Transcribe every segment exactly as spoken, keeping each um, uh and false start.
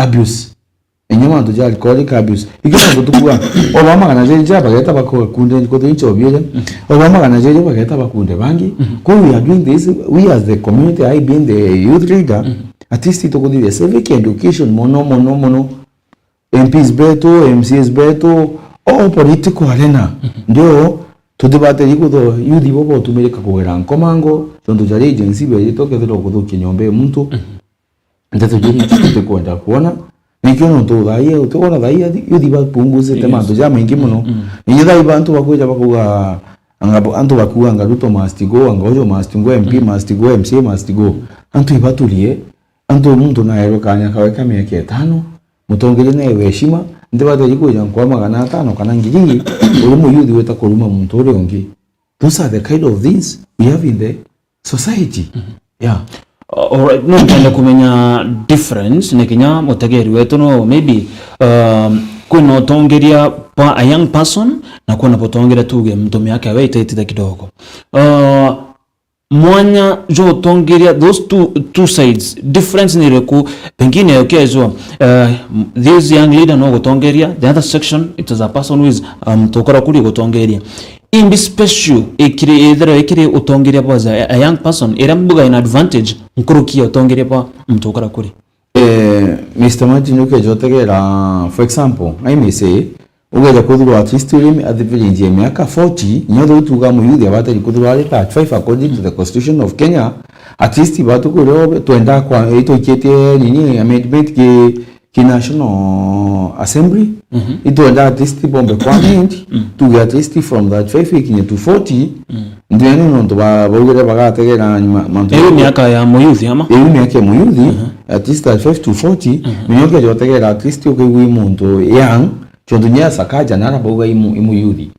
abuse. Inya mantu ja alcoholic abuse. Ikio mantu tukua. Oba magana jeri ja bageta bakuga kunde, kuthiri nchobi iri. Oba magana jeri bageta bakunde bangi. Ko we are doing this, we as the community, I being the youth leader, at least tukuthithia civic education mono, mono, mono. M Ps betu, M C As betu, all political arena. Ndio, tutibatiri kutho, youth bo botumirika kugera nkomango, tontu jari agency beritwe kethirwa kuthukia nyomba ya muntu. Ndeto jiri tutikwenda kuona. Nikio nontu thaia, utikwona thaia, youth bapunguzite mantu jamaingi mono. Ningi thaia bantu bakwija bakuga, anga, antu bakuga anga Ruto must go, anga uju must go, M P must go, M C A must go. Antu ibaturie, antu muntu naerwe kanya kawe ka miaka itano, mutongeria naewe heshima, ntibatiri kwija nkwa magana atano kana ngiri, uri muyuthi wita kuruma muntu uria ungi. Those are the kind of things we have in the society. Yeah. Alright, no mpende kumenya difference ni kinya mutegeri wetu no maybe, um, kwina utongeria bwa a young person na kwina butongeria tuge muntu miaka yawe itaitite kidogo. Uh, mwanya jo utongeria, those two, two sides, difference ni iriku? Pengine ukejwa, uh, this young leader no gutongeria, the other section it is a person who is, um, tukora kuri gutongeria. Imbi special ikiri, ithirwa ikiri utongeria bwa a, a young person, iria mbuga in advantage nkuruki ya utongeria bwa muntu ukara kuri? Eh, Mister Martin, ukeja utegera, for example, I may say, ugeja kuthirwa at least uri athiviririe miaka forty, nyo thou tuga muyuthi abatari kuthirwa ari thirty-five according to the constitution of Kenya, at least batu kurio twenda kwa, itwikitie nini amendment ki ki National Assembly, itwenda at least bombe kwa amend, tuge at least from thirty-five ikinye to forty, ndio ni nontu ba-, baugire bagategera ma-, mantu. Iu miaka ya muyuthi ama? Iu miaka ya muyuthi, at least thirty-five to forty, menye ukeja utegera at least ukaigua i muntu young, tontu nya Sakaja nara bauga i mu-, i muyuthi.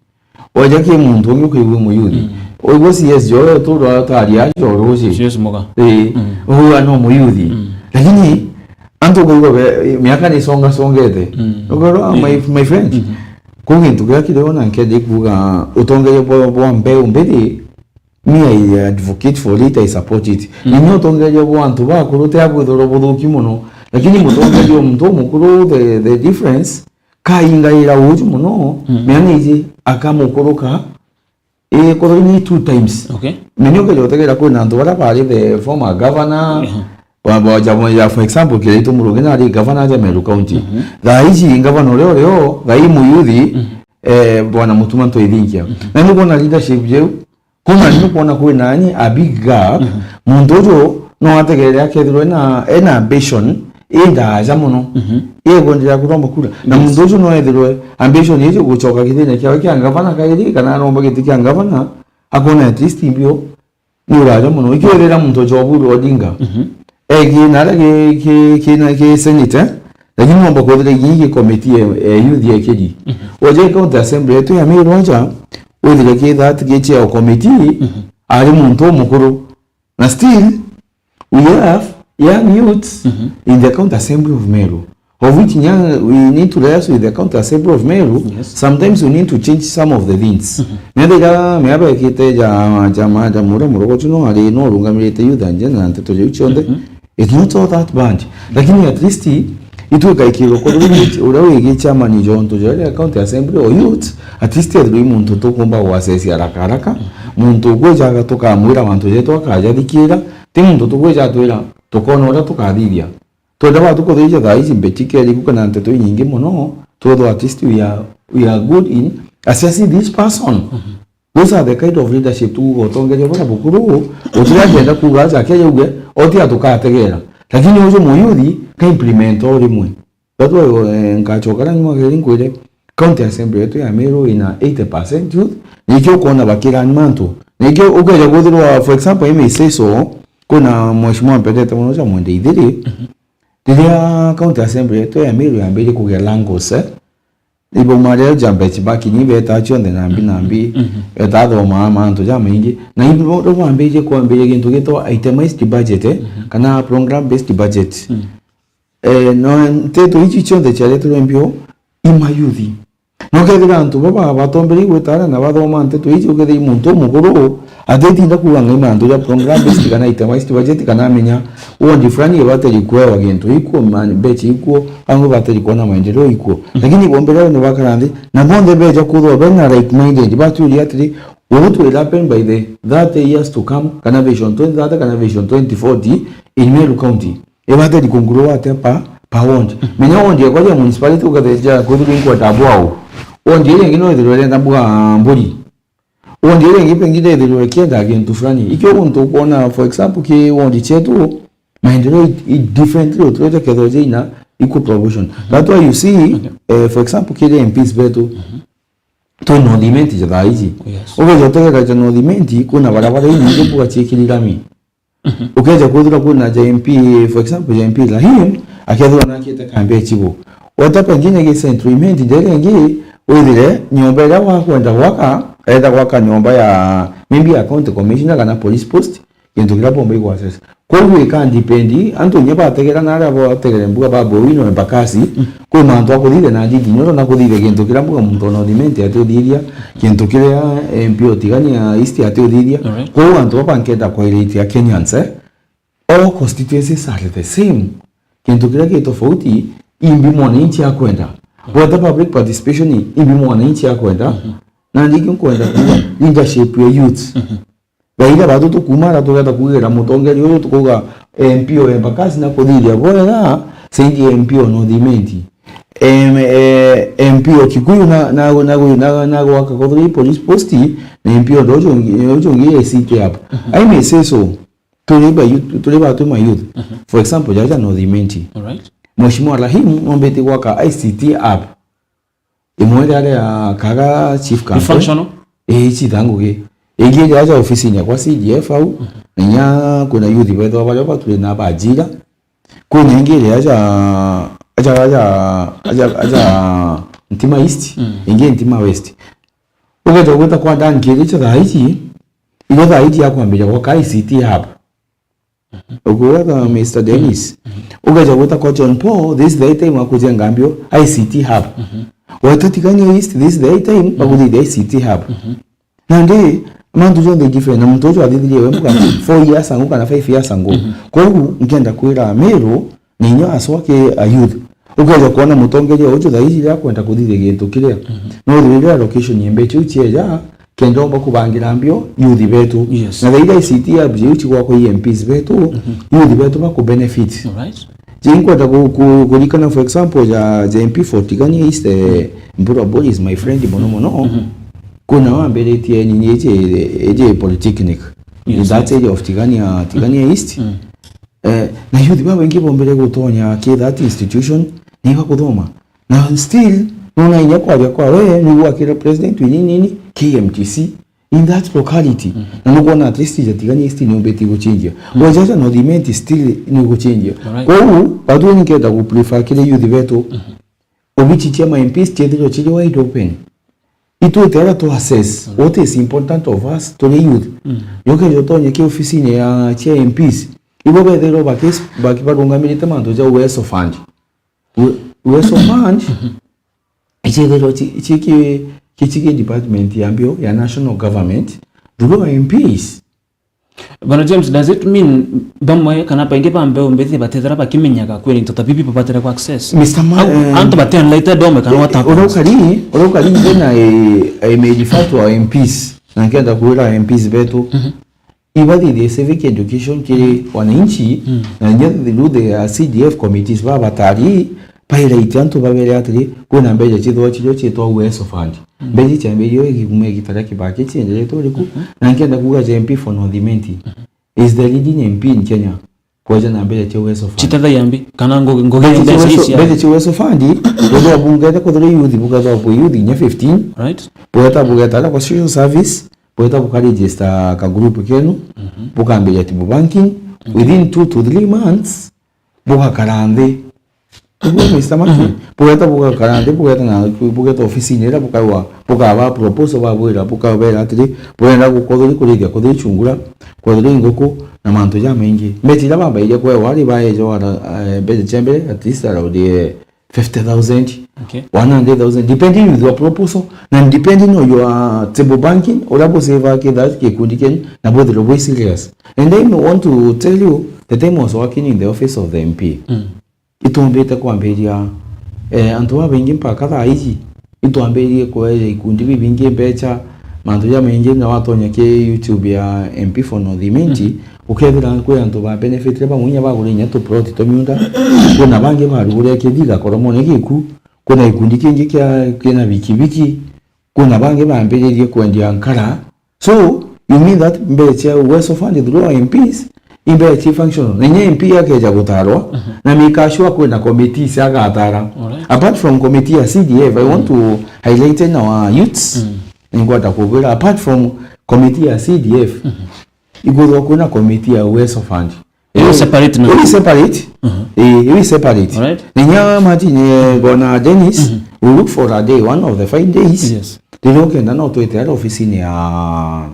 Oja ki muntu ungi ukaigua muyuthi. Oigua C S jo we tu rwa tari ajo ruji. C S Muga. Eh, uga no muyuthi. Lakini antu ukaigua be-, miaka ni songa songete. Ukarwa, my, my friend. Ku gintu kiria kiri ona nkendi kuga utongeria bwa, bwa mbeu mbiri, me I advocate for it, I support it. Ni utongeria bwa antu bakuru ti abwithirwa buthuki muno. Lakini mutongeria muntu mukuru, the, the difference, kaingaira uju muno, mea niji akamukuruka, eh, koro ni two times. Okay. Menya ukeja utegera kwina antu baria bari the former governor, wa, wa, ja, ja, for example, Kiraitu Murungi nari governor aja Meru County. Thaa iji governor uria urio, thaa ii muyuthi, eh, Bwana Mutuma Ntoithinkia. Na ni kwona leadership jeu, Kuna ni kwona kwina ni a big gap, muntu uju no ategerere akethirwa ena, ena ambition indaja muno. Igwenderea kuromba kura. Na muntu uju no ethirwe ambition iji gucoka gitine kiawe kia ngavana kairi, kana aromba giti kia ngavana, akona at least mbio ni uraja muno. Ikio ethira muntu uju Oburu Odinga, egi naria ki, ki, ki, na ki senate, lakini nomba kwethira gigi committee ya, ya youth ya kiri. Oje county assembly yetu ya Meru aja, withire ki that ki chair committee, ari muntu umukuru. Na still, we have young youths in the county assembly of Meru, of which young, we need to liaise with the county assembly of Meru. Yes. Sometimes we need to change some of the things. Nethira miaba ekite ja, ja, ja mura murogo chuno ari no urungamirite youth and gender na nteto jau cionthe. It's not all that bad. Lakini at least itwikaikirwo kuru uria wigi chairman jo ntu ja county assembly or youth, at least ethirwe i muntu tukumba gwasesia haraka haraka, muntu ugwijaga tukamwira mantu jetu akajathikira, ti muntu tugwija twira tukona uria tukathithia. Twenda batu kuthithia thaa ici mbetikeri kuka na nteto inyingi muno, twethwa at least we are, we are good in assessing this person. Those are the kind of leadership tukuga utongeria buria bukuru, utira ndenda kuga aja akeja uge, oti atukategera. Lakini uju muyuthi, ka implement o rimwe. That's why, eh, nkachoka na nyuma keri nkwire, county assembly yetu ya Meru ina eighty percent youth, nikio ukona bakira ni mantu. Nikio ukeja kwithirwa, for example, M C A so, kuna mheshimiwa mpendete muno cha Mwende Ithiri, riria county assembly yetu ya Meru yambirie kugia langos, eh, ibo maria ja benchmark ni beta cionthe nambi nambi, beta thoma mantu jamaingi. Na ibo ro bambirie kwambiria gintu gitwa itemized budget, eh, kana program based budget. Eh, no, nteto ici cionthe ciaretirwe mbio i mayuthi. Na ukethira antu baba batomberie gwitara na bathoma nteto iji, ukethira i muntu umukuru, atitinda kuuga ngai mantu ja program based kana itemized budget kana amenya ward fulani ibatiri kuewa gintu ikuo, man, mbecha ikuo, au ibatiri kuona maendeleo ikuo. Lakini bombere ni bakara nthi, na bonthe beja kuthwa bena like minded, baturia atiri, what will happen by the thirty years to come, kana vision twenty thirty, kana vision twenty forty in Meru County? Ibatiri kugrow atia pa, pa ward? Menya ward yakwa ya municipality ukatheja kwithirwa inkwenda bwao. Ward iria ingi no ithirwe irenda mbua mburi. Ward iria ingi pengine ithirwe ikienda gintu fulani. Ikio guntu ukwona, for example, ki ward chetu, maendeleo i, i differently uturete kethwa jaina equal proportion. That's why you see, eh, for example, kiri M Ps betu, twi North Imenti ja thaa iji. Yes. Ukeja utegera ja North Imenti, kwina barabara inyingi mbuga ciikiri rami. Ukeja kwithirwa kwina ja M P, for example, ja M P Rahim, akethirwa nakite kambi ya Chibo. Weta pengine gi Central Imenti, ndere ingi, withire nyomba iria wakwenda gwaka, enda gwaka nyomba ya, maybe ya county commissioner kana police post, gintu kiria bomba igwa access. Koguo ika depend, antu inya bategera na aria bategere mbuga ba Bowino Embakasi, kwi mantu akuthithia na ndindi, nyo na kuthithia gintu kiria mbuga muntu ona North Imenti ati uthithia, gintu kiria M P o Tigania East ati uthithia. Alright. Koguo antu baba nkenda kwairite a Kenyans, eh? All constituencies are the same. Gintu kiria gi tofauti, imbi mwananchi akwenda. Whether public participation, imbi mwananchi akwenda. Na ndingi nkwenda kuuga leadership ya youth. Thaira batu tukuma ara tugeta kugira mutongeria uyu tukuga M P o Embakasi na kuthithia bwega, saidi M P o North Imenti. Em, eh, M P o Kikuyu na, na, na, na, na gwaka kothori police post, na M P o ndojo ngi, ndojo ngi I C T hub. I may say so. Turi ba youth, turi ba tuma youth. For example, jaja North Imenti. Alright. Mheshimiwa Rahim nombete gwaka I C T hub. Imwe riria ria kaga chief campaign. Functional? Ii, chithangugi. Ingi riria ja ofisini yakwa C D F au, na inya kwina youth bethwa baria baturi na bajira. Kwina ingi riria ja, ja, ja, ja, ja Ntima East, ingi Ntima West. Ugeja gwita kwa Dan Kiricho thaa ici, igo thaa ici ya kwambiria gwaka I C T hub. Ukuweka Mister Dennis. Ugeja gwita kwa John Paul, this is the time wa kujenga mbio I C T hub. Weta Tigania East, this is the time wa kuthithia I C T hub. Nandi, mantu jonthe igife, na muntu uju athithirie we mbuga four years ago kana five years ago. Kogu, nkenda kwira Meru, na inya aswa ki a youth. Ukeja kwona mutongeria uju thaa iji riria akwenda kuthithia gintu kiria. No thirire allocation ya mbecha iu cieja, kenda omba kubangira mbio youth betu. Yes. Na thaira I C T hub iu cigwakwa i M Ps betu, youth betu baku benefit. Alright. Je, nkwenda ku-, ku-, kurikana, for example, ja, ja M P for Tigania East, eh, Mbura Boy is my friend mono mono. Kuna wambiritie nini iji, iji polytechnic. Yes, in that area of Tigania, Tigania East. Eh, na youth babaingi bombire gutonya ki that institution, na ibakuthoma. Na still, nona inya kwaria kwa we, nigwakire president wini nini, K M T C, in that locality. Na nukwona at least ja Tigania East niumbiti guchinjia. Wajaja North Imenti still ni guchinjia. Alright. Koguo, batu ni nkenda ku prefer kiri youth betu. Obichi cia ma M Ps ciethirwe ciri wide open. Itwite ara tu assess what is important of us turi youth. Yoke jotonye ki ofisini ya cia M Ps. Ibo bethirwe bakis-, baki-, barungamirite mantu ja Uwezo Fund. U-, Uwezo Fund, ichethirwe chi-, chi-, ki-, ki-, chi-, ki department ya mbio ya national government, through M Ps. Bwana James, does it mean bamwe kana baingi ba mbeu mbithi batethira bakimenyaga kwina into ta bibi babatire ku access? Mister Ma-, Au, eh, antu bati enlightened omwe kana what happens? Uria ukari, uria ukari nje na, eh, I may refer to our M Ps, na nkenda kwira M Ps betu, ibathithie civic education kiri wananchi, na nje through the, uh, C D F committees ba batari, bairite antu babere atiri, kwina mbeca cithwa cirio ciitwa Uwezo Fund. Mbeca cia mbeca iyo igikume gitara kibaki cienderetwe uriku, na nkenda kuga ja M P for North Imenti is the leading M P in Kenya. Kwaja na mbeca cia Uwezo Fund. Chitethagia mbi, kana ngugi, ngugi mbeca cia Uwezo, mbeca cia Uwezo Fund, kwethwa bungete kwethwa youth, bukethwa bwi youth inya fifteen. Right. Bugeta, bugeta ara kwa social service, bugeta buka register ka group kenu, bukambiria tibu banking. Within two to three months, bugakara nthi. Uguo, Mister Maki, bugeta bugakara nthi, bugeta na, bugeta ofisini iria bukawa, bukaba proposal babwira, bukabera atiri, burenda gukothori kurithia kuthiri chungura, kuthiri nguku, na mantu jamaingi. Mbeca iria bambairie kwewa ari baejo ara, eh, mbeca cia mbere, at least around, eh, fifty thousand, Okay. one hundred thousand, depending with your proposal, na depending on your table banking, uria busave kitha gikundi kenyu, na bwithirwe bwi serious. And I want to tell you, the time I was working in the office of the M P, Mm. itwambite kwambiria, eh, antu babaingi mpaka thaa iji, itwambirie kueja ikundi bibingi mbecha, mantu jamaingi, na watonya ki YouTube ya M P for North Imenti, ukethira kwi antu ba benefitire, bamwe inya bagura inya tu plot twa miunda, kwina bangi barugure kithiga koromone giku, kwina gikundi kingi kia, kina bikibiki, kwina bangi bambiririe kwendia nkara. So, you mean that mbecha ya Uwezo Fund through our M Ps, i mbecha i functional. Na inya M P akeja gutarwa, na make sure kwina committees agatara. Alright. Apart from committee ya C D F, I want to highlight in our youths. Mm. Ningwenda kubwira, apart from committee ya C D F, iguthwa kwina committee ya Uwezo Fund. Iu separate na- Iu separate. Mhm. Eh, iu separate. Alright. Na inya Martin, eh, bwana Dennis, we look for a day, one of the fine days. Yes. Riria ukenda no twite aria ofisini ya,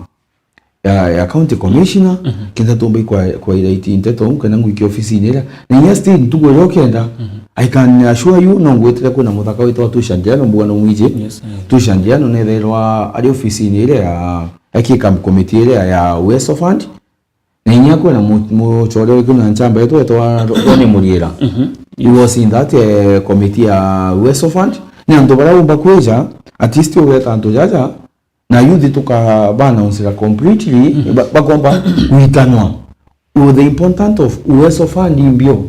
ya, ya county commissioner, kenda tumbe kwa, kwa iraiti nteto, kenda ngwiki ofisini iria. Na inya still ntuku iria ukenda, I can assure you, no ngwitire kwina muthaka witwa Tusha Ndiano, mbuga no mwiji. Yes, yeah. Tusha Ndiano nethairwa ari ofisini iria ya, ya Kikam committee iria ya Uwezo Fund. Na inya kwina mu-, muchore wiku na nchamba yetu etwa Ronnie Muriira. He was in that, eh, committee ya Uwezo Fund. Ni antu baria umba kwija, at least ugeta antu jaja, na youth tukabanouncira completely, ba-, bakomba kwitanwa. With the important of Uwezo Fund imbio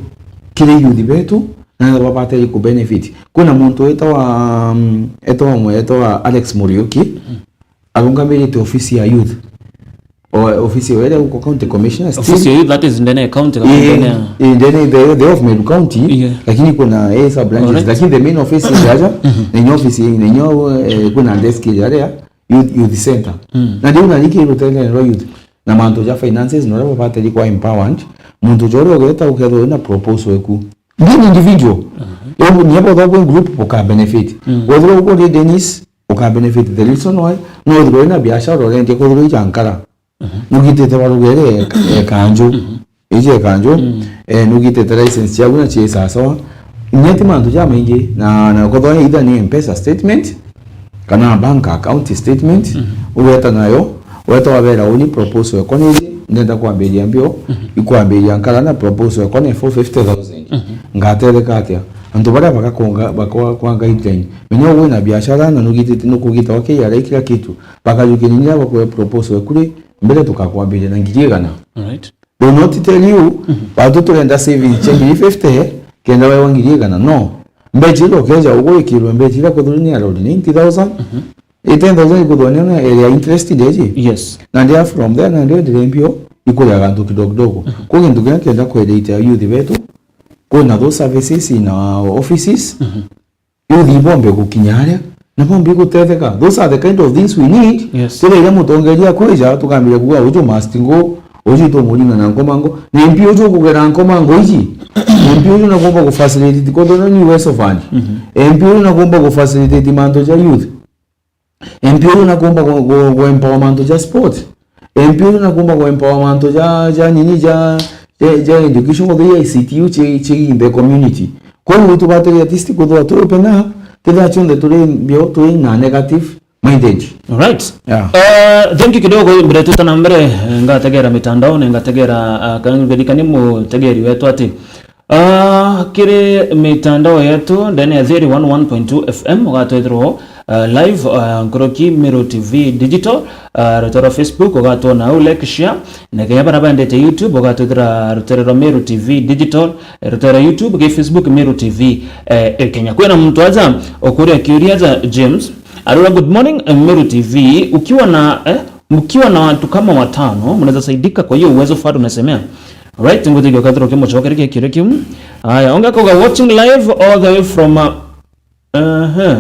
kiri youth betu, na babateri ku benefit. Kuna muntu etawa, um, etawa mwe, etawa Alex Muriuki, arungamirite ofisi ya youth. O, ofisi ya wele huko county commissioner, still. Ofisi ya youth, that is ndene ya county, kama ndene ya- Eh, ndene the, the of Meru County, Yeah. lakini kuna, eh, sub branches, Alright. lakini the main office is aja, nenye office, nenye, eh, kuna desk ya area, youth, youth center. Mm. Na ndio na liki rutene rwa youth. Na mantu ja finances, no rabo bateri kwa empowered, muntu jore ugeta ukethwa na proposal eku. Being individual. Yo, ni abo thabo group uka benefit. Whether uko Dennis, uka benefit. The reason why, no through na biashara urendia kuthuru ijankara. Nugitite barugere e-, ekanju. Iji ekanju, eh, nugitite license ciaku na cie sasawa. Inya ti mantu jamaingi, na, na kotho either ni M-Pesa statement, kana bank account statement, ugeta nayo, weta wabera uni proposal ekwa ni iji, ndenda kwambiria mbio, ikwambiria nkara na proposal ekwa ni four fifty thousand. Ngatetheka atia? Antu baria bagakonga, bakwa-, kwa guideline. Menya wina biashara na nugitite, nukugita wa K R A kila kitu. Bakajukiria bakwe proposal ekuri, mbere tukakwambiria na ngiri igana. Alright. Do not tell you, batu turenda savings cia ngiri fifty, kenda wewa ngiri igana. No. Mbecha ira ukeja ugurikirwe mbecha ira kuthuri ni around ninety thousand. I ten thousand ikuthwa ni ona area interest ndeji. Yes. Na ndia from there, na ndio ndire mbio, ikuria gantu kidogo kidogo. Kwa gintu kiria kenda kwereite youth betu, kwina those services in our offices. Youth ibombe gukinya aria, na bombe gutetheka. Those are the kind of things we need. Yes. Tira iria mutongeria akwija, tukambiria kuga, "Uju must go, uju tumuringa na nkomango." Na M P uju ukugera nkomango iji. Na M P uju na kuomba gufacilitate, kondo no ni Uwezo Fund. M P uju na kuomba gufacilitate mantu ja youth. M P uju na kuomba gu-, gu-, gu-empower mantu ja sport. M P uju na kuomba gu-empower mantu ja, ja nini, ja, ja, ja education, kuthe I C T u chi, chi in the community. Koguo tubatiri at least kuthwa turi pena, titha chionthe turi mbio, turi na negative minded. Alright. Yeah. Uh, thank you kidogo, mbere tuta na mbere, eh, ngategera mitandao na ngategera, uh, kana ngerekanie mutegeri wetu ati, uh, kiri mitandao yetu ndene ya Thiri one one point two F M, ugatwethirwo, uh, live, uh, nkuruki Meru T V Digital, uh, rutaro Facebook, ugatwona au, like, share, na kenya bara bendete YouTube, ugatwethira rutero rwa Meru T V Digital, eh, rutero YouTube, ki Facebook Meru T V, eh, e Kenya. Kwina muntu aja ukuria kiuria aja James, Arora, good morning, eh, Meru T V. Ukiwa na, eh, mkiwa na watu kama watano, mnaweza saidika kwa hiyo Uwezo Fund unasemea. Right, ngoja kwa kadro kimo chokere kile kile kiu. Haya, onga koga watching live all the way from, uh, uh-huh.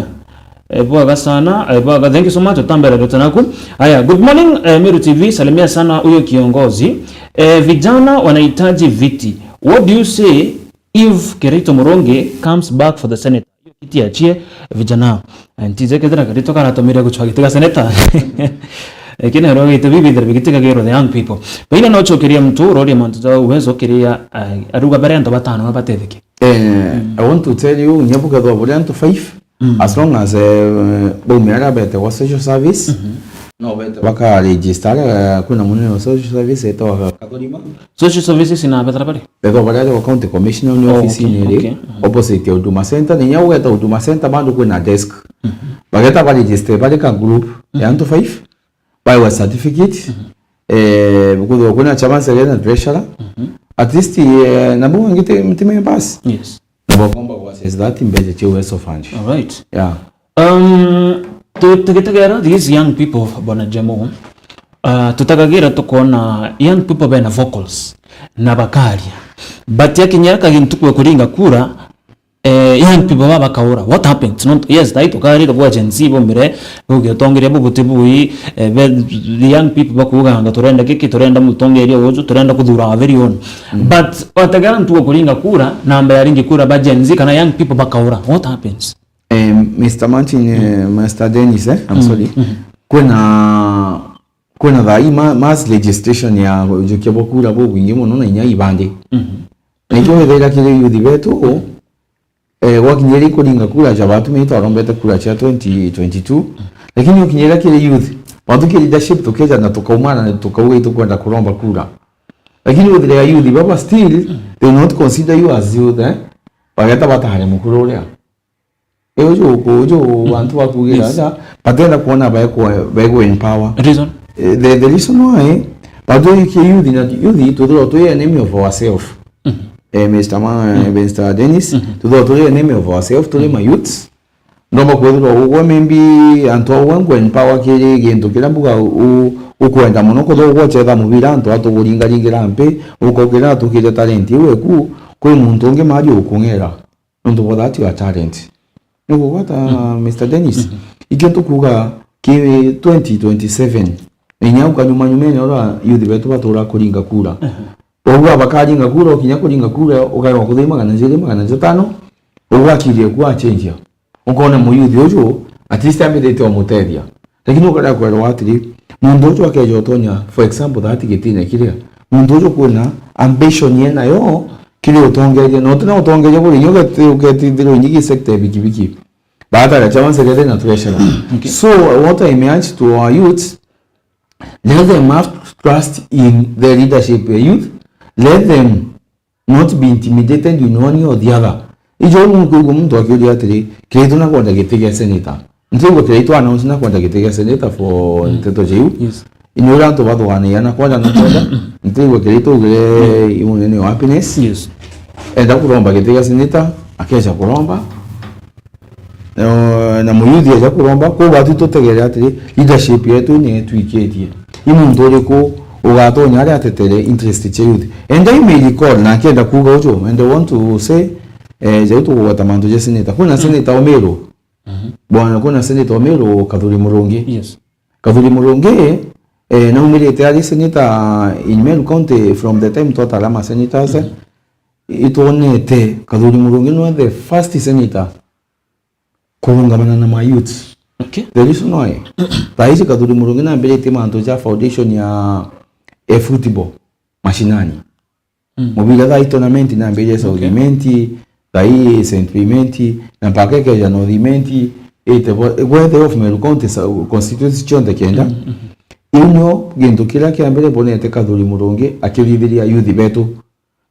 Eh, bwaga sana, eh, bwaga, thank you so much, utambere ndoto naku. Haya, good morning, eh, Meru T V, salimia sana huyo kiongozi. Eh, vijana wanahitaji viti. What do you say if Kirito Murongi comes back for the Senate? Kiti achie vijana. Ntize kethira Kirito karatumire guchwa giti ga seneta. Lakini aro gite bibi ndere bigiti kagero the young people. Baina no chokeria mtu uroria mantu ja Uwezo kiria, ah, aruga bare antu batano na batetheke. Eh, I want to tell you, nya bukethwa buri antu five, as long as, eh, baumira aria bete gwa social service, no bete baka register aria, eh, kwina munene wa social service etwa Kathurima. Social services na bethera bari? Bethwa bari aria county commissioner ni office ni iri, opposite ya Huduma Center, na nya ugeta Huduma Center bado kwina desk. Bageta ba register bari ka group ya antu five, baewa certificate, eh, bukuthwa kwina chairman secretary na treasurer, at least, eh, na bau bangi ti, ti members. Yes. Na bakomba ku access that mbeca cia Uwezo Fund. All right. Yeah. Um, tu-, tugitegera these young people, Bwana Jemo, uh, tutagagira tukona young people bena vocals na bakaria. But yakinyira kagi ntuku ya kuringa kura, eh, young people baba bakaura. What happened? Not, yes, thai tukarire bwa Gen Z bombire, bugi utongeria bubuti bui, eh, be, the young people bakuganga, "Turenda giki, turenda mutongeria uju, turenda kuthura our very own." But wategera ntuku ya kuringa kura, namba ya ringi kura ba Gen Z kana young people bakaura. What happens? Eh, Mister Martin, eh, Mister Dennis, eh, I'm sorry. Kwina, kwina thaa ii ma-, mass registration ya ujukia bwa kura bubwingi mono na inya ibandi. Na ikio wethira kiri youth betu, eh, gwakinyia ri kuringa kura ja batu mi twarombete kura cia twenty twenty-two. Lakini ukinyira kiri youth, batu ki leadership tukeja na tukaumana na tukauga itukwenda kuromba kura. Lakini wethira youth baba still, they not consider you as youth, eh? Bageta batare mukuru uria. E, uju, uju, bantu bakugira aja, batenda kuona baekwa, baekwa empower. Reason? Eh, the, the reason why, bantu ki youth na youth, tuthirwa twi enemy of ourselves. Eh, Mister Ma-, eh, Mister Dennis, tuthirwa twi enemy of ourselves, turi ma youths. Ndomba kwithirwa ugwe, maybe antu au ngwe empower kiri gintu kiria mbuga u-, ukwenda mono, kwithirwa ugwe uchetha mubira, antu atuguringaringira mpi, ukokira atukire talent iu eku, kwi muntu ungi mari ukung'era. Nontu bwa that your talent. Nigugwata, Mister Dennis? Ikio tukuga ki twenty twenty-seven. Na inya au kanyuma nyumene uria youth betu batura kuringa kura. Ugwa bakaringa kura, ukinya kuringa kura, ukaewa kuthii magana jeri, magana jatano, ugwa akili eku achenjia. Ukona muyuthi uju, at least ambirite umutethia. Lakini ukarega kwerwa atiri, muntu uju akeja utonya, for example, that gitine kiria, muntu uju kwina ambition enayo kiri utongeria, na utina utongeria buri inya ugeti-, ugetithirwa inya gi sector ya bikibiki. Batara chairman secretary na treasurer. Okay. So, what I may urge to our youths, let them have trust in the leadership ya youth, let them not be intimidated in one or the other. Ijo riu nkwigua muntu akiuria atiri, Kiraitu nakwenda giti gia senator. Ntigua Kiraitu announce nakwenda giti gia senator for nteto jiu. Yes. Ini uria antu bathuganira nakwenda, nakwenda. Ntigua Kiraitu augire i munene wa Happiness. Yes. Enda kuromba giti gia senator, akeja kuromba. Eh, na muyuthi eja kuromba, kwou batu tutegere atiri, leadership yetu ni etwikitie. I muntu uriku ugatonya aria atetere interest cia youth? And I may recall, na akienda kuuga uju, and I want to say, eh, jau tugugweta mantu ja senator. Kwina senator o Meru. Bwana, kwina senator o Meru, Kathuri Murungi. Yes. Kathuri Murungi, eh, naumirite ari senator in Meru County from the time twatara ma senators. Itwonete Kathuri Murungi nwe the first senator kurungamana na ma youths. Okay. The reason why, thaa ici Kathuri Murungi nambiritie mantu ja foundation ya, eh, football mashinani. Mubira thaa ii tournament nambiritie South Imenti, thaa ii Saint Imenti, na mpaka ikeja North Imenti, ite bo-, gwethe of Meru County sa-, constituency cionthe kenda. Iu nio gintu kiria kia mbere mbonete Kathuri Murungi akithithiria youth betu.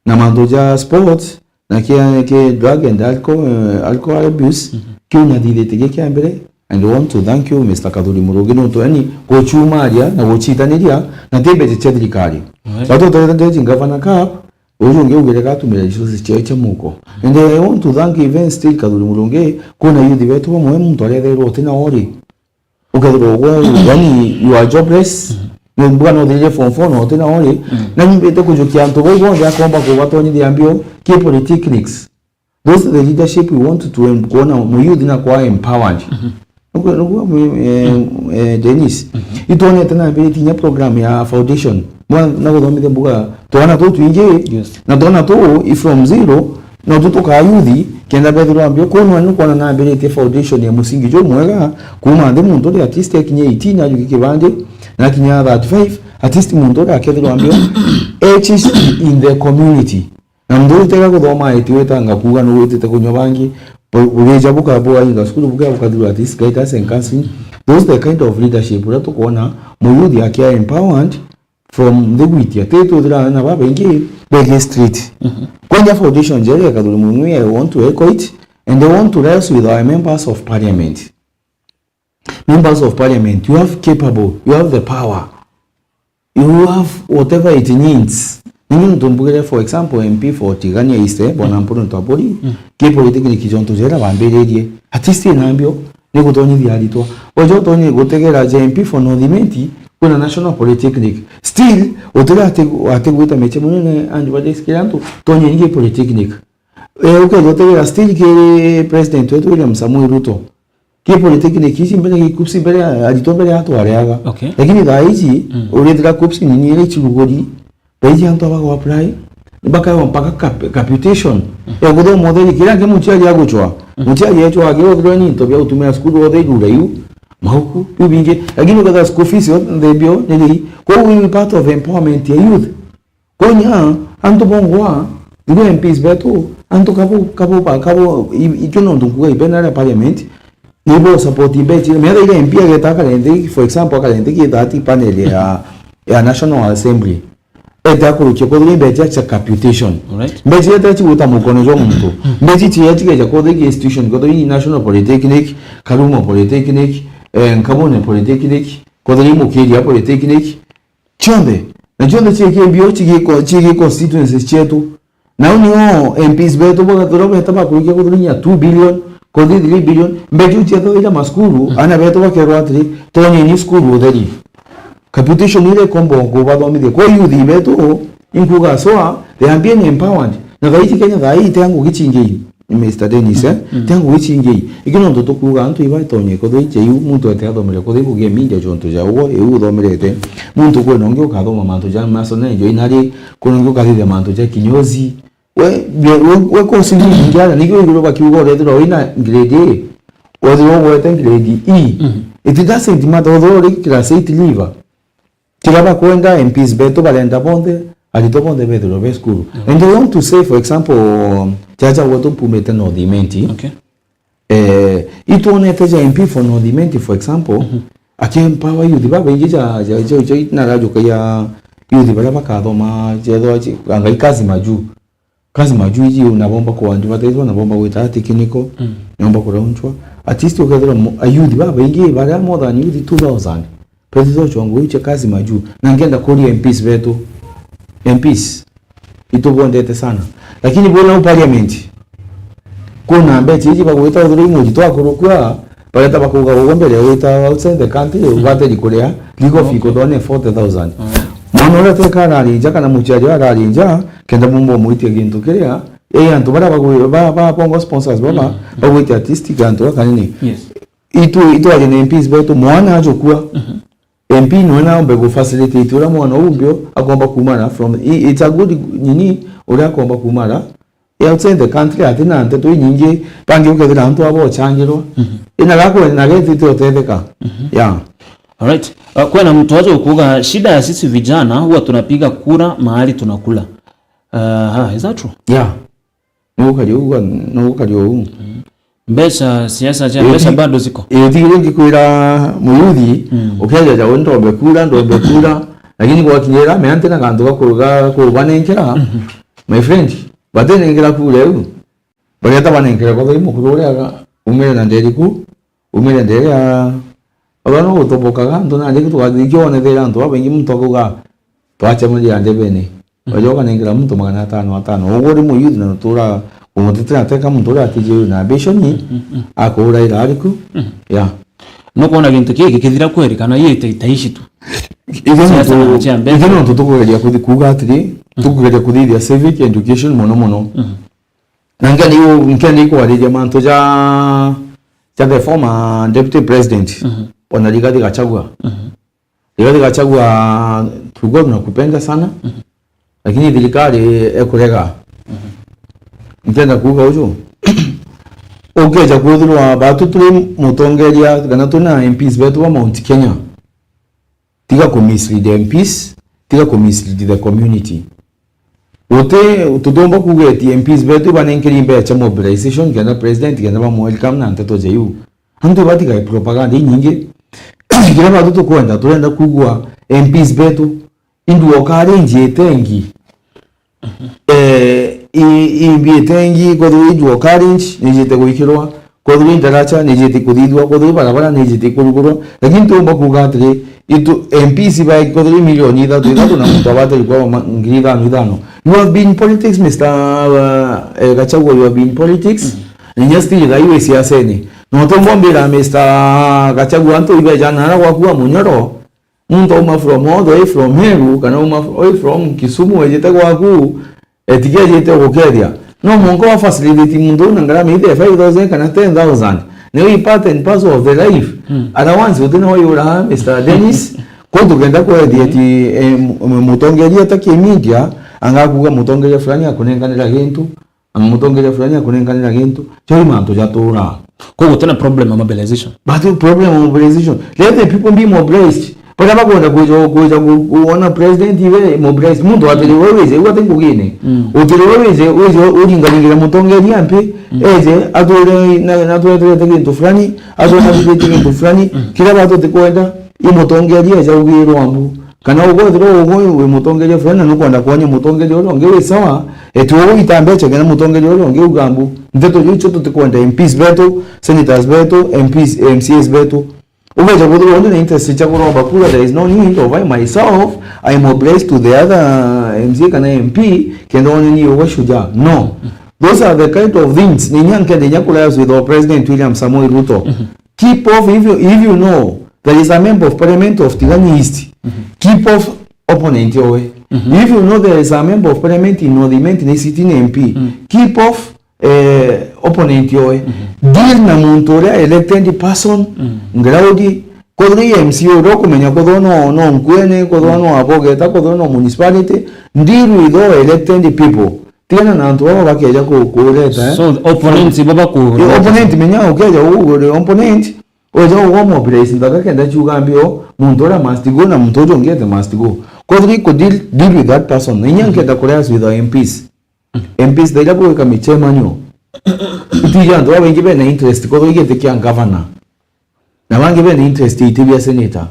Na mantu ja sports, na kia, kia drug and alcohol, eh, alcohol abuse, kiu nathithitie gi kia mbere, and I want to thank you, Mister Kathuri Murungi, nontu yani guchumaria na guchitaniria na ti mbeca cia thirikari. Right. Batu tutethereji Governor Cup, uju ungi ugire gatumira resources ciao cia muko. And I want to thank even still Kathuri Murungi, kuna youth betu bamwe muntu aretherwa utina ori. Ukethirwa ugwe, yani, you are jobless. Ni mbuga no thirire form four na utina ori. Na nyumbite kujukia antu bau bonthe akomba kubatonyithia mbio ki polytechnics. Those are the leadership we want to em-, kuona mu youth na kwa empowered. Nugu, nugu, eh, eh, Dennis. Itwonete na mbere tinya program ya foundation. Mwa-, na guthomithia mbuga twana tu twingi. Yes. Na twana tu i from zero, no tu tukaa youth, kenda bethirwa mbio. Kwou nwa nukwona nambiritie foundation ya musingi jumwega, kuma nthi muntu uri at least akinya eighteen ajuki kibandi, na akinya thirty-five, at least muntu uri akethirwa mbio, etched in the community. Na muntu uyu tega kuthoma aiti witanga kuuga nu witite kunywa bangi, bu-, bugeja buka-, bukainga cukuru, buka-, bukathirwa at least guidance and counseling. Those the kind of leadership uria tukwona muyuthi akia empowered from the gwitia. Ti twithira na babaingi bege street. Mhm. Kwanja foundation njega ikathuri muntu, I want to echo it, and I want to rise with our members of parliament. Members of parliament, you have capable, you have the power, you have whatever it needs. Ningi muntu mbugire, for example, M P for Tigania East, eh, bwana Mpuru Ntwaburi, ki polytechnic jontu jera bambiririe. At least nambio ni gutonyithia aritwa. Ojo tonye gutegera ja M P for North Imenti, kwina National Polytechnic. Still, utira ati, ati gwita meche munene, and what is kirantu, tonye ingi polytechnic. Eh, ukeja utegera still ki president wetu William Samoei Ruto. Ki polytechnic ici mbere, ki KUPPS mbere, aritwa mbere atwareaga. Okay. Lakini thaa ici, mm, urithira KUPPS ni ni iria iciruguri, thaa ici antu abago apply, bakaewa mpaka cap-, capitation. Mm. Ya kuthoma utheri, kiria ki muciari agucwa. Mm. Muciari ecwa agi uthirwa ni into bia utumira cukuru utheri uraiu, mauku, biu bingi. Lakini ukethira school fees yonthe bio ni ri, kou ni part of empowerment ya youth. Konya, antu bongwa, ibo M Ps betu, antu kabo, kabo, ba, kabo, i-, ikio nontu nkuga ibenera parliament, nibo support mbechi, metha ile M P ageta akarente, for example, akarente ki thirty panel ya, ya National Assembly. Ete akurukia kwithirwa mbechi cha capitation. Alright. Mbechi ete chigwita mukono jwa muntu. Mbechi chi ete chikeja kwithirwa ki institution, kwithirwa ni National Polytechnic, Karumo Polytechnic, eh, Nkabone Polytechnic, kwithirwa ni Mukiria Polytechnic, Cionthe, na cionthe ciiki mbio cigiko-, ciiki constituencies cietu. Nau nio M Ps betu bagathura beta bakurikia kuthurunyia two billion, kuthi three billion. Mbeca iu ciathuthira masukuru, mm, ana betu bakerwa atiri, tonyeni cukuru utheri. Capitation iria ikomba kubathomithia. Kwa youth betu, inkuga soa, they are being empowered. Na thaa ici Kenya, thaa ii, ite ngugi cingi. Mister Dennis, eh? Mm. Tia ngugi cingi. Iki nontu tukuuga antu iba itonye kuthia iu muntu ete athomere kuthia ngugi eminja jontu ja ugo iu uthomerete. Muntu kwina ungi ukathoma mantu ja mason na engineering, kwina ungi ukathithia mantu ja kinyozi. We, we, we, we course ni nyingi ara, nikio iguru bakiuga urethirwa wina grade A, wethirwa ugwete grade E. Mm. It doesn't matter, wethirwa uri class eight leaver. Kiria bakwenda, M Ps betu barenda bonthe, aritwa bonthe bethirwe be cukuru. Mm. And I want to say, for example, jaja gwetu mpumite North Imenti. Okay. Eh, itwonete ja M P for North Imenti, for example, mhm, aki empower youth babaingi ja, ja, ja, ja, narajukagia youth baria bakathoma, jethwa ji-, anga ikazi maju. Kazi maju iji unabomba kuandvertiswa, unabomba gwita technical, mm, nyomba kuraunchwa. At least ukethirwa mo-, a youth babaingi, baria more than youth two thousand, bethithwa chwangu iu cha kazi maju. Na ngenda kuria M Ps betu. M Ps, itubwendete sana. Lakini bona u parliament, kuna mbecha iji bagwita uthuri muji twakurukua, bareta bakuga ugo mbere wita outside the country, mm, ugateri kuria, legal fee, okay, kuthone forty thousand. Mm. Mwana uria teka ararinja kana muciari ararinja, kenda mumba umwitie gintu kiria, eh, antu baria bagwi-, ba, ba, bongo sponsors baba, mm, bagwitia at least gantu gakanini. Yes. Itu, itwaje na M Ps betu, mwana ajukua. Mhm. M P nwe naombe gu facilitate uria mwana uu mbio akomba kumara from, i-, it's a good nini, uria akomba kumara. Eh, outside the country, ati na nteto inyingi, bangi ukethira antu abo ochangirwa. Mhm. Ina gakwe na getite utetheka. Mhm. Yeah. Alright. Uh, kwena mtu aje ukuga, "Shida ya sisi vijana, huwa tunapiga kura mahali tunakula." Uh, is that true? Yeah. Nugukari uu, nugukari uu. Mbeca, siasa cia mbeca bado ziko. Ii, tigire ngikwira muyuthi, mm, ukeja jau ndombe kura, ndombe kura, lakini gwakinyira mea ntina gantu ga ku-, ga kubanenkera, mhm, my friend, batenenkera kura iu. Bageta banenkera kwa thai mukuru uria umire na nderi ku, umire nderi ya, aba no gutobokaga, antu nandi tugathikio onethera antu babaingi muntu akauga, twachemagia ndebene. Mm. Wajoka nengera muntu magana atano atano. Uguo uri muyuthi na utura umutetera ateka muntu uria atiji na ambition, mm, mm, akuuraira ariku. Mm. Yeah. Nukwona gintu kii gikithira kweri kana ii ita-, itaici tu? Ithe siasa nontu, na cia mbeca. Ithe nontu tukugeria kuthi-, kuuga atiri, mm, tukugeria kuthithia civic education mono mono. Mm. Na nkenda iu-, nkenda ikwariria mantu ja, ja the former deputy president, mhm, ona Rigathi Gachagua. Mhm. Rigathi Gachagua, tulikuwa tunakupenda sana, mhm, lakini thirikari ekurega. Mhm. Nkienda kuuga uju, ukeja kwithirwa batu turi mutongeria kana tuna M Ps betu ba Mount Kenya, tiga ku mislead M Ps, tiga ku mislead the community. Guti, tutiumba kuuga eti M Ps betu ibanenkeri mbeca mobilization kenda president kenda ba welcome na nteto ja iu. Antu ibatigae propaganda inyingi. Kiria batu tukwenda, turenda kugua M Ps betu, induo karinji itengi. Eh, i, imbi itengi, kwethirwa induo karinji, nijite gwikirwa, kwethirwa indaracha, nijite kuthithua, kwethirwa barabara, nijite kurugurwa. Lakini tuumba kuuga atiri, itu, M Ps ba, kwethirwa milioni ithatu, ithatu na muntu abate gukwa ma-, ngiri ithano, ithano. You have been politics, Mister, uh, eh, Gachagua, you have been politics. Mm. Na inya still gai wi siasene. No tuumba mbira Mister Gachagua, antu ibeja nara gwaku wa munyoro. Muntu auma from all the way from Meru, kana auma f-, all from Kisumu, ejite gwaku, etike ejite gukethia. No mwanka wa facilitate muntu na ngarama ithe five thousand kana ten thousand. Ni we part and parcel of the life. Mm. Allowance uti no yura, Mister Dennis. Kuu tukenda kwethia ati, eh, mu-, mu-, mutongeria ta ki media, angakuga mutongeria fulani akunenkanira gintu, Ama mutongeria fulani akunenkanira gintu, chori mantu jatura. Koguo tena problem ya mobilization. But the problem of mobilization. Let the people be mobilized. Baria bakwenda kuja, kuja ku-, kuona president iwe mobilized. Muntu atiri we wije, iwe ati ngugine. Mm. Utiri we wije, wije uringaringira mutongeria mpi, mm, eje, atwire na, na atwire gintu fulani, atwire na gintu fulani, mm, kiria batu tikwenda, i mutongeria eja ugirwa mbu. Kana ukwethirwa ugu wi mutongeria fulani na nukwenda kwonia mutongeria uria ungi wi sawa, eti ugu ita mbecha kenda mutongeria uria ungi uga mbu. Nteto iu icio tutikwenda M Ps betu, senators betu, M Ps, M C As betu. Ugeja kwithirwa undi na interest cia kuromba kura, there is no need of I myself, I mobilize to the other M C A kana M P, kenda one ni uga shujaa. No. Those are the kind of things. Ni inya nkenda inya kuria with our President William Samoei Ruto. Mhm. Keep off if you, if you know there is a member of parliament of Tigania East. Mhm. Keep off opponent yowe. Mhm. If you know there is a member of parliament in North Imenti na sitting M P, mm, keep off, eh, opponent yowe. Mhm. Deal na muntu uria elected person, mm, ground, kwethirwa M C A uria ukumenya kwethirwa no, no Nkuene, kwethirwa no Abogeta, kwethirwa no municipality, deal with all elected people. Tigana na antu baba bakeja ku-, kureta, eh? So, opponents ibo baku- Eh, opponent, menya ukeja ugure opponent, uja ugo mobilize nthaka kenda ciuga mbio, muntu uria must go na muntu uria ungi ati must go. Kwethirwa iku deal, deal with that person. Na inya nkenda kureas with our M Ps. M Ps thaira bwika michemanio. Itija antu babaingi bena interest, kwethirwa igiti kia governor. Na bangi bena interest ya iti bia senator.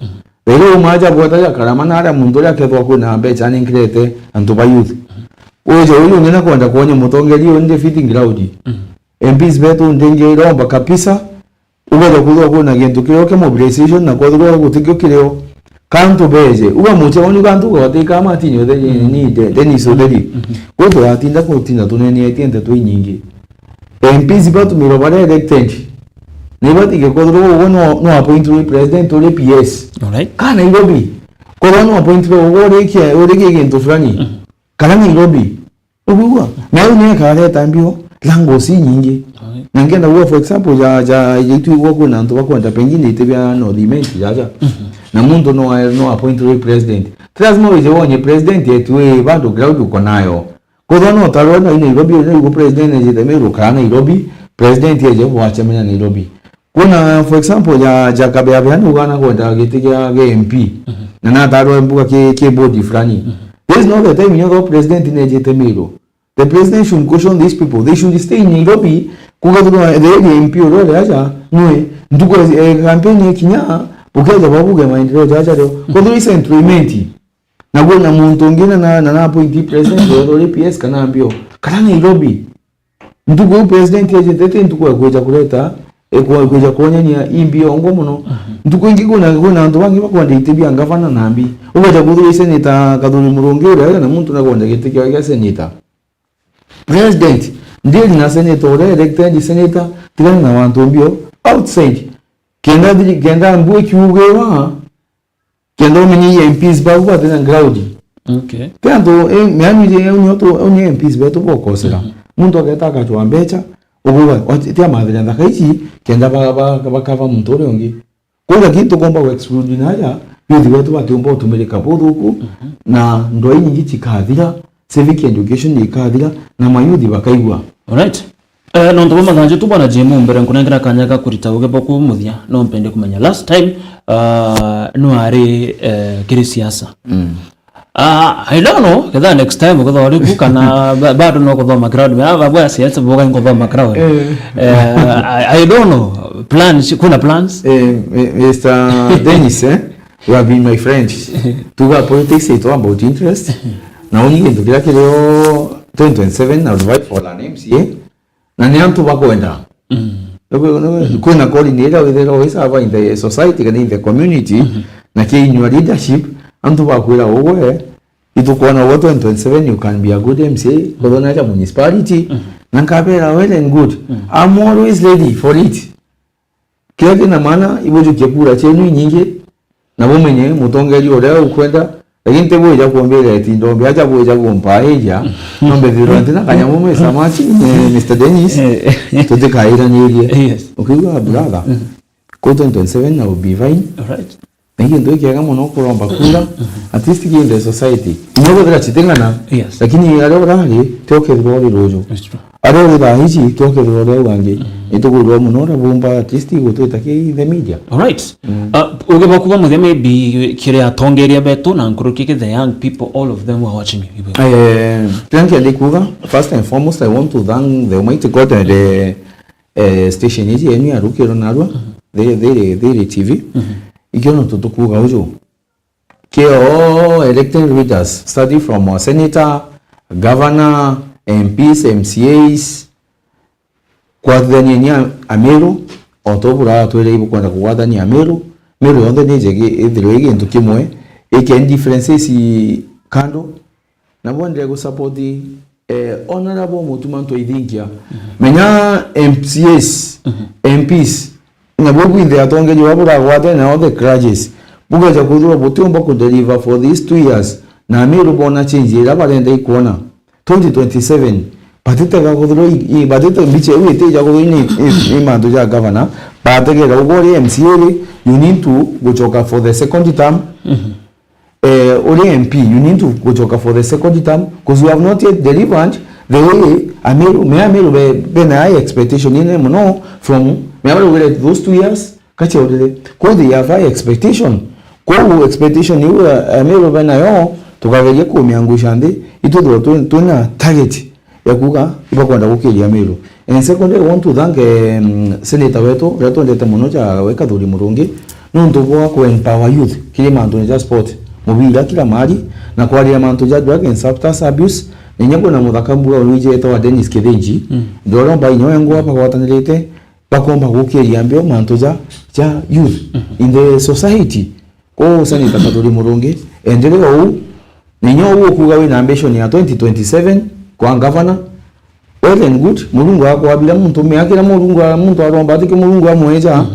Rero umaja bweta ja karama na aria muntu uria akethwa kwina mbecha anenkirete antu ba youth. Uja uyu ungi nakwenda kwonia mutongeria uyu ndi fitting ground. M Ps betu ndingi iromba kabisa. Ugeja kwithirwa kwina gintu kirio kia mobilization na kwethirwa gutikio kirio. Kantu beje. Uga mucha oni kantu ugatika matini utheri ni de-, Dennis utheri. Kwi turatinda kutinda tunenetie nteto inyingi. M Ps batumiro baria elected. Na ibatige kwethirwa uguo no, no appointwe president uri P S. Alright. Ka Nairobi. Kwethirwa no appointwe uguo uri kia, uri kia gintu fulani. Mhm. Kana Nairobi. Uguo. Na u ni akareta mbio lango si nyingi. Alright. Na ngenda uguo, for example, ja, ja, ja itu uguo kwina antu bakwenda pengine iti bia North Imenti jaja. Mhm. Na muntu no, no appointwe president. Ti lazima wije wonye president eti we bado ground uko nayo. Kwethirwa no utarwe na Nairobi, uria uguo president ejite Meru kana Nairobi, president eje gwacemania Nairobi. Kwina, for example, ja, ja Kabeabea ni ugana kwenda giti gia, gia M P. Mhm. Na natarwe mbuga ki, ki body fulani. Mhm. This is not the time, you know, president nejite Meru. The president should caution these people. They should stay in Nairobi. Kugathurwa the only M P uria uri aja, nwe. Ntuku, eh, campaign ikinya, bukeja babuge maendeleo jaja rio. Kwethirwa i Central Imenti. Na kwina muntu ungi na, na, na, na appoint president, wethirwa uri P S kana mbio. Kana Nairobi. Ntuku iu president ejite ti ntuku ya kwija kureta, eh, kwa-, kwija kwonyania imbi yongwa muno. Mhm. Ntuku ingi kwina, kwina antu bangi bakwenda iti bia ngavana na mbi. Ugeja kwithirwa i senator Kathuri Murungi uria na muntu nakwenda giti kiao gia senator. President, ndiri na senator uria elected senator, tigana na wantu mbio outside. Kenda thiri-, kenda mbu ikiugirwa, Kenda umenye i M Ps bau bati na ground. Okay. Ti antu, eh, meani je, unyo tu, unyo M Ps betu bokosera. Mhm. Muntu ageta akachwa mbecha, uguga, ti amathira nthaka ici, kenda ba, ba, bakava muntu uria ungi. Kwou lakini tukomba ku exclude naja, youth betu batiumba utumirika buthuku, mhm, na ndwai nyingi chikathira, civic education ikathira, na mayouth bakaigua. Alright. Eh, nontu bwa mathanju tu, Bwana Jimmy, mbere nkunengera kanya ga kurita uge bwa kumuthia, no mpende kumenya last time, ah, nwari, eh, kiri siasa. Mm. Ah, I don't know. Ketha next time ukethwa uri ku kana ba-, bado no kuthoma ground. Me aba bwa siasa boga nkuthoma ground. Eh. Eh, I, I don't know. Plans, kuna plans? Eh, Mi-, Mister Dennis, eh? You have been my friend. Tuga politics is all about interest. Na uni gintu kiria kirio twenty twenty-seven, I would fight for an M C A. Na ni antu bakwenda. Mm. Kwina calling iria withirwa wisava in the society kana in the community, na ki in your leadership, antu bakwira ugwe, itukwona ugwe twenty twenty-seven, you can be a good M C A, kwithwa na aja municipality, na nkabera, well and good. I'm always ready for it. Kiria kina maana, ibujukie kura cienu inyingi, na bumenye mutongeria uria ukwenda, lakini ti bwija kumbira eti ndombe, aja bwija kumpaija, no mbithirwa ntina kanyamu me samaki, eh, Mister Dennis, tutikairanirie. Yes. Ukiigua, brother, ku twenty twenty-seven I will be fine. Alright. Na gintu gikiega muno kuromba kura, at least in the society. Inya kwithira citing'ana, yes, lakini aria urari, ti ukethirwa uri ruju. It's true. Aria uri thaa ici, ti ukethirwa uri au angi. Itukwirwa muno uria bumba at least gutwita ki the media. Alright. Uh, uge bakuba muthia maybe kiri atongeria betu na nkuruki ki the young people, all of them who are watching you. Eh, kiria nkienda kuga, first and foremost, I want to thank the Almighty God and the, eh, station iji yenu ya Rukiro narua, Thiri, Thiri, Thiri T V. Ikio no tutukuga uju. Kio elected leaders, starting from our senator, governor, M Ps, M C As, kwathithania ni a-, Ameru, o ta bura twire ibukwenda kugwathania Ameru, Meru yonthe ni njegi, ithirwe i gintu kimwe, ike differences kando, na bwendere gu support, eh, Honorable Mutuma Ntwaithinkia. Menya M C As, M Ps, na buu bwinthe atongeria baa buragwatene nao the grudges, bugeja kwithirwa butiumba ku deliver for these two years, na Ameru bona change iria barenda ikwona. Twenty twenty-seven, batitega kwithirwa i, i, batite mbicha iu itija kwithirwa ni, i, i mantu ja governor, bategera ugwe uri M C A ri, you need to gucoka for the second term. Eh, uri M P, you need to gucoka for the second term, 'cause you have not yet delivered the way Ameru, me Ameru be, bena high expectation inene muno from, me Ameru those two years, kachiaurire. Kou they have high expectation. Kou expectation iu, eh, Ameru benayo, tukageria kumiangusha nthi, itwithirwa twi-, twina target ya kuga ibakwenda gukiria Meru. And secondly, I want to thank, um, senator wetu, uria twendete muno ja we Kathuri Murungi, nontu bwa ku empower youth kiri mantune ja sport, mubira kila mahali, na kwariria mantu ja drug and substance abuse. Na inya kwina muthaka mbua wijete wa Dennis Kithinji, ndoromba inya wengwa bagwatanirite, bakomba gukiria mbio mantu ja, ja youth in the society. Kou Senator Kathuri Murungi, enderea uu, na inya uu ukuga wina ambition ya twenty twenty-seven kwa governor, well and good, Murungu akwabira muntu mea kira Murungu a-, muntu aromba atike Murungu amweja.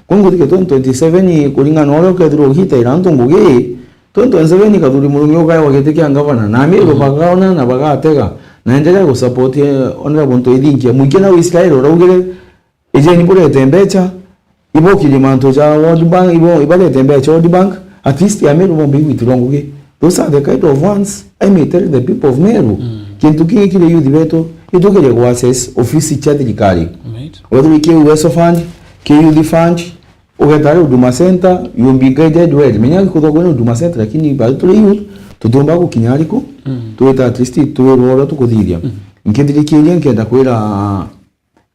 Kou ngutike twenty twenty-seven kuringana na uria ukethirwa ugitaira antu ngugi, twenty twenty-seven Kathuri Murungi ukaewa giti kia governor, na Ameru bagaona na bagatega, na enderea gu support, eh, Honorable Ntwaithinkia. Muikia na Israel uraugire, ijeni burete mbecha, ibokirie mantu ja World Bank, ibo-, ibarete mbecha World Bank, at least Ameru bombe igwitirwa ngugi. Those are the kind of ones I may tell the people of Meru. Kintu kii kiri youth betu, itugerie gu access ofisi cia thirikari. Right. Whether ki Uwezo Fund, ki Youth Fund, ugeta ari Huduma Center, you'll be guided well. Menya kwithwa kwina Huduma Center, lakini bado turi youth, tutiumba gukinya ariku, twita at least twirwa uria tukuthithia. Nkithirikiria nkenda kwira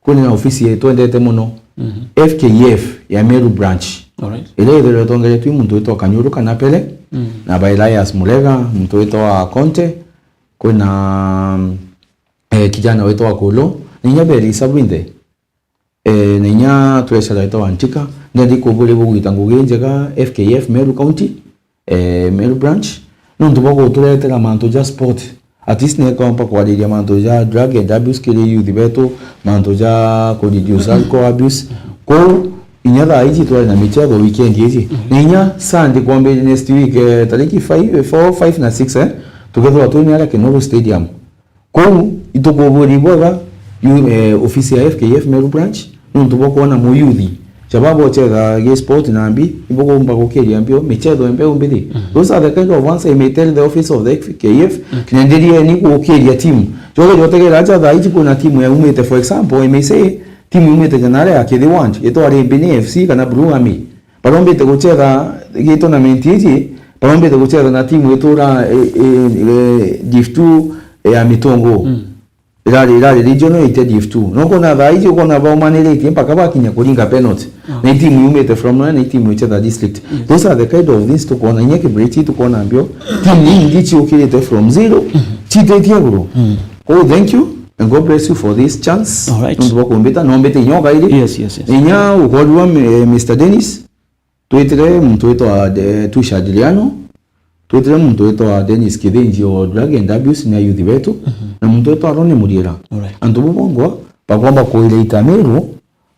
Kwina ofisi yetu twendete muno, F K F ya Meru branch. Alright. Iria ithirwa itongeretwe i muntu witwa Kanyuru kana Pele, na by Elias Murega, muntu witwa Conte, kwina, eh, kijana witwa Kolo, na inya Belisa bwinthe. Eh, na inya treasurer witwa Wanchika, ndendi kumburi bugwita ngugi njega F K F Meru County. Eh, Meru branch, nontu bwa guturetera mantu ja sport. At least nekomba kwariria mantu ja drug and abuse kiri youth betu, mantu ja ku reduce alcohol abuse. Kou, inya thaa iji twari na michetho weekend iji. Na inya Sunday kwambiriria next week, eh, tariki five, four, five na six, eh, tukethirwa twini aria Kinoru Stadium. Kou itukuburi bwega yu-, eh, ofisi ya F K F Meru branch, nontu bwa kwona muyuthi. Shababu ochetha gi sport na mbi, ibukumba gukiria mbio, michetho mbeu mbithi. Those are the kind of ones I may tell the office of the F K F, nenderieni gukiria team. Joke jotegera aja thaa iji kwina team yaumite, for example, I may say, team yaumite Janare ya Kithi Wand, itwari Mbini F C kana Blue Army. Barombite guchetha gi tournament iji, Barombete gucetha na timu itura, e, e, e, Div two, e, ya Mitongo. Mm. Irari, irari regional ite Div two. No kona thaa iji ukona baumaniritie mpaka bakinya kuringa penalty. Ah. Na timu yumite from nowhere, na timu ichetha district. Yes. Those are the kind of things tukona, inya Kibwezi tukona mbio. Timu ingi ciukirite from zero, mm-hmm, citetie iguru. Mm. Oh, thank you and God bless you for this chance. All right. Nontu bwa kumbita, nombite inya o kairi. Yes, yes, yes. Inya ukorwa mi-, eh, Mister Dennis, twitire muntu witwa, eh, Tusha Adriano, twitire muntu witwa Dennis Kithinji o drug and abuse na youth betu, mhm, na muntu witwa Aroni Muriera. Alright. Antu bu bongwa bakomba kuirita Meru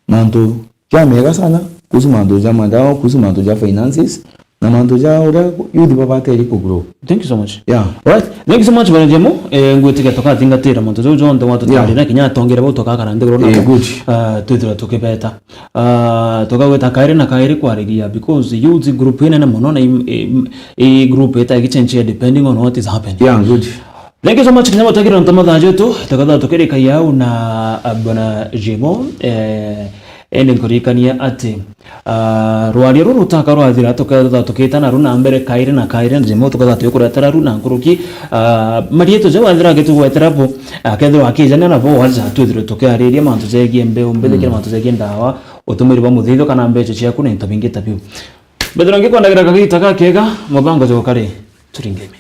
mantu ja mega sana, kuhusu mantu ja madawa, kuhusu mantu ja finances, na mantu ja uria youth babateri ku grow. Thank you so much. Yeah. Alright. Thank you so much, Bwana Jemo. Eh, ngwitikia tukathingatira mantu jau jonthe watutarire, yeah, na kinya atongere bau tukakara nthiguru nabo. Eh, good. Ah, twithirwa tukibeta. Ah, tukagweta kairi na kairi kwariria, because youth group inene mono na i, i, i group ita igichenjia depending on what is happening. Yeah, good. Thank you so much, kinya mutagirira ntomo thaa jetu, tukatha tukirikagia au na, ah, Bwana Jemo, eh, ende nkuririkania ati, ah, rwaria ruru rutaka rwathira, tukatha tukitana ru na mbere kairi na kairi, na Jemo tukatha twikuretera ru na nkuruki, ah, marietu jau athira agitugwetera bo, akethirwa akijania nabo, wacha twithirwe tukiariria mantu jegie mbeu, mbithikire, mm, mantu jegie ndawa, utumiri bwa muthithio kana mbeca ciaku na into bingi ta biu. Mbethirwa ngikwendagira kagita gakega, mubango jwa kari, turinge ime.